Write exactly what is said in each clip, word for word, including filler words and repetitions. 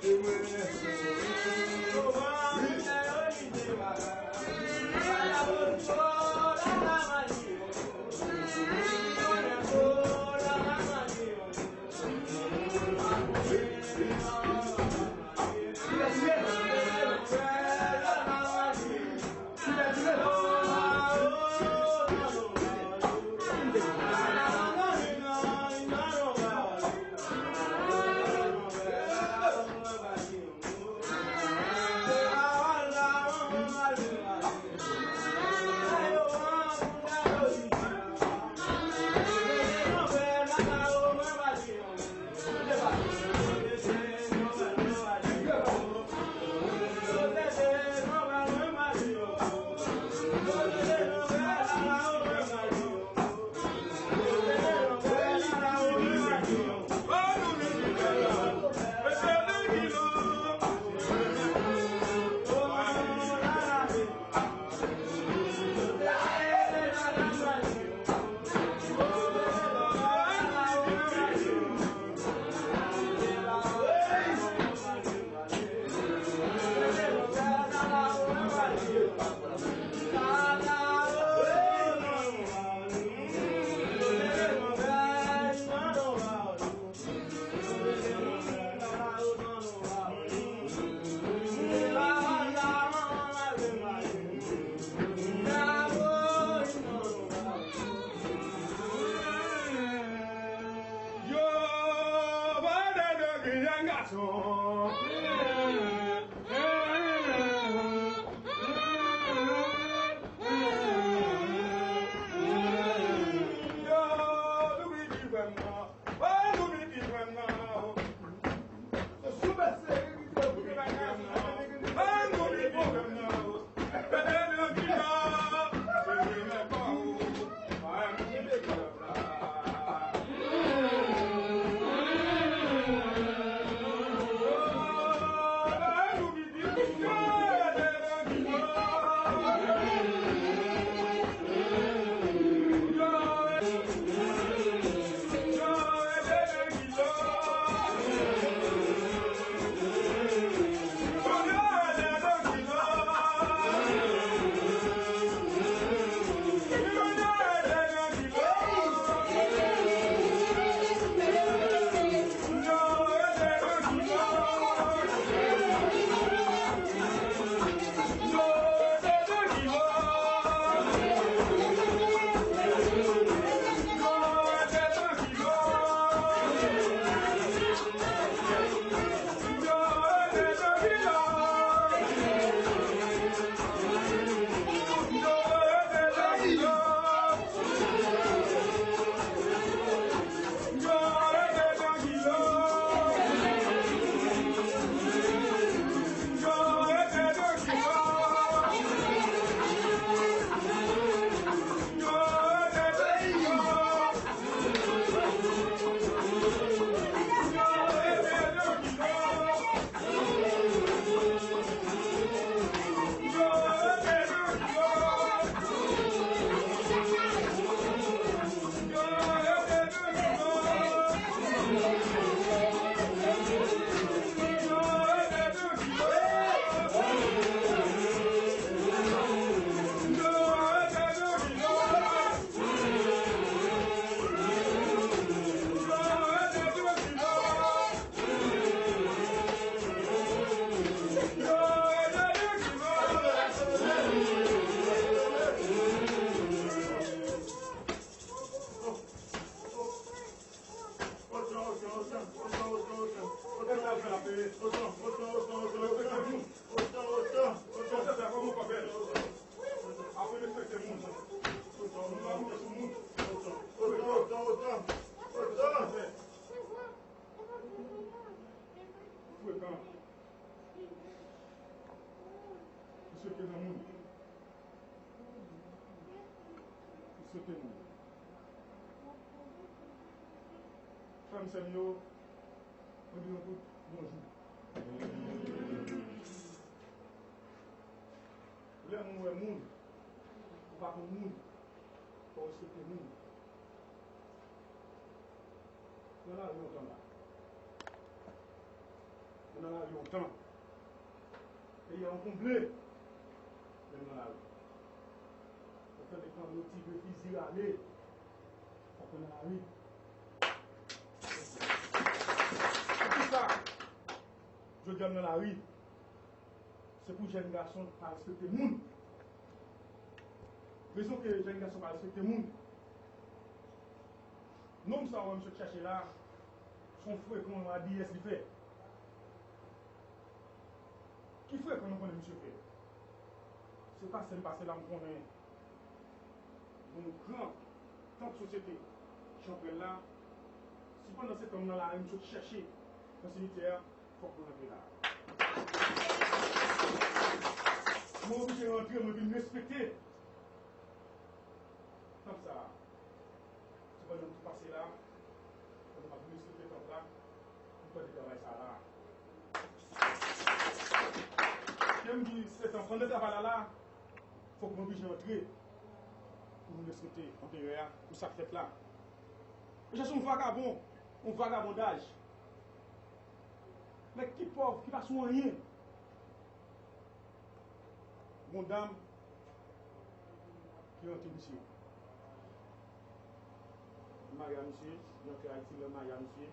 Yo, pa de doki jèn gason. Yo, nou vin di frè m nan. Wè, nou vin di frè m nan. Frekan. Misye te nan moun. Misye te moun. Frè m, sè m yo, mwen di nou tout bonjou. Lè moun wè moun, ou pa konn moun, fò w respekte moun. Nan lari lontan la. Ou nan lari Lontan. Peyi a enkòmbre. Men m nan lari. Fòk tande kanno, tigre, fizi rale. Fòk mwen nan lari. Se pou sa, jodi a m nan lari. Se pou jèn gason pa respekte moun. Rezon ke jèn gason pa respekte moun. Nonm sa w wè m sot chache la, se yon frekan, yon abiyès li fè. Ki frekan nou konnen misye fè? Se pase m pase la, m konnen yon gran tanp sosyete Chanprèl la. Si pandan se tan m nan lari, m sot chèche nan simityè a, fòk mwen rantre la. Mwen oblije rantre, mwen vin respekte tanp sa a. Se pandan m tou pase la, pandan m ap respekte tanp la, m tande travay sa a la. Ke m di se tan, pandan travay la la, fòk mwen oblije antre pou nou respekte anperè a, pou sa k fèt la. Yo chèche yon vagabon, yon vagabondaj. Nèg ki pòv, ki pa sou anyen. Yon dam ki rantre misye. Li marye a misye, li rantre Ayiti, lè l marye a misye,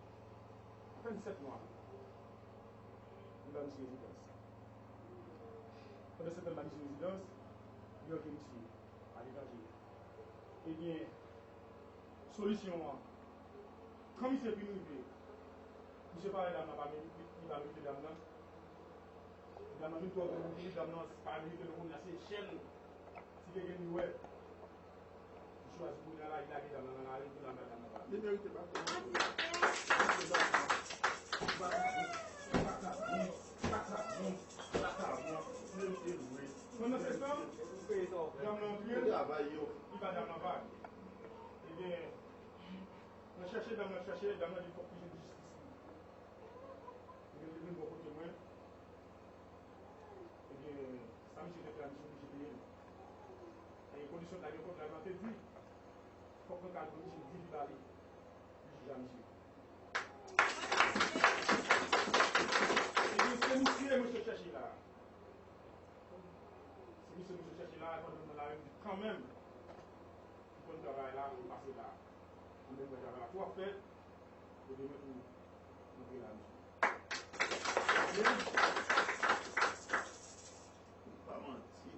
apèn sèt mwa. Li ba misye rezidans. Pandan se tan l ba misye rezidans, li rantre misye aletranje. Ebyen, solisyon an, kan misye vin rive, misye pa wè dam nan, pa merite, li pa merite dam nan. Dam nan vin twò gwo pou li, dam nan pa merite l, kounye a se chèn. Si te gen li wè, li chwazi kounye a la, li lage dam nan nan lari, kounye a dam nan pa. Li merite pa. Vagabon, vagabon, vagabon, merite l vre. Pandan se tan, dam nan antre, li ba dam nan vag. Ebyen, nan chèche dam nan, chèche dam nan, li fòk li jwenn jistis li. Ebyen, li vin bò kote mwen. Ebyen, sa misye te fè a, misye oblije peye l. E kondisyon t la gen kontra, l te di, fòk mwen ka jwenn misye, di li ba li. Li jije a misye. Ebyen, se misye mwen sot chèche la. Se misye mwen sot chèche la, pandan m nan lari, m di kanmenm, m konn travay la, m pase la. M bezwen travay la twò fè, e demen tou, m antre la misye. Pa manti.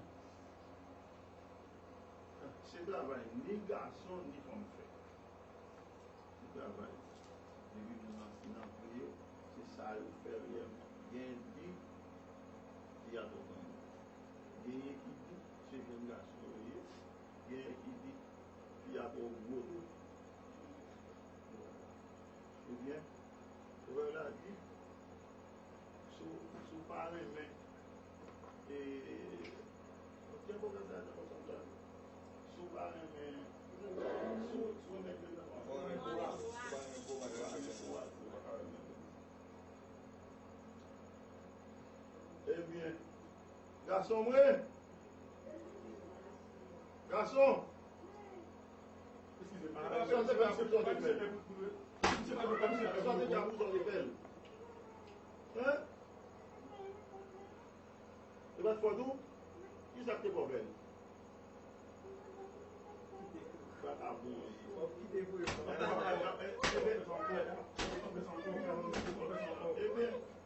Se travay ni gason ni fanm fè. Li travay. Depi moun nan fin antre, se sa yo fè reyèlman. Genyen ki di, fi a twò granmoun. Genyen ki di, se jèn gason yo ye. Genyen ki di, fi a twò gwo tou. Ebyen, Pwovèb la di, si w, si w pa renmen, e, gen pwovèb la di konsa, si w pa renmen, si w, si w renmen grenn nan, fò w renmen gwo a, si w pa renmen gwo a, si w pa renmen gwo a, si w pa renmen gwo a. Ebyen, gason mwen, gason, Eskize m, sa w te fè a pou sa w te fè l? Sa w te fè a pou sa w te fè l? Hein? E pa t fòt ou? Kisa k te pwoblèm? Vagabon.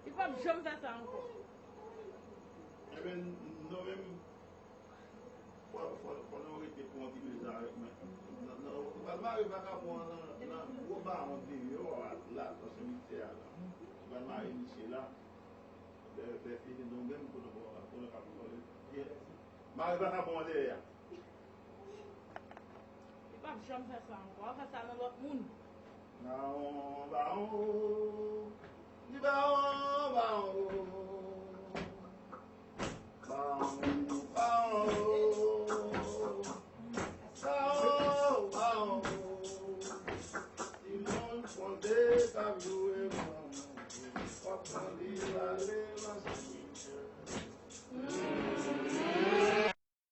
Li p ap janm fè sa ankò. Ebyen, nou menm, fò, fò, fò nou rete pou yon ti peze avèk mwen. Nan, nan, nou pral mare vakabon an nan, nan gwo bawon deyò a, la, nan simityè a la. Nou pral mare misye la. Lè, lè fini, nou menm, pou nou, pou nou ka pran li. Mare vakabon an dèyè a. Li p ap janm fè sa ankò. L ap fè sa nan lòt moun. Bawon, bawon, di bawon, bawon. Bawon, bawon, bawon, bawon. Timoun fwonde k ap joure bawon, w ap tande l ale.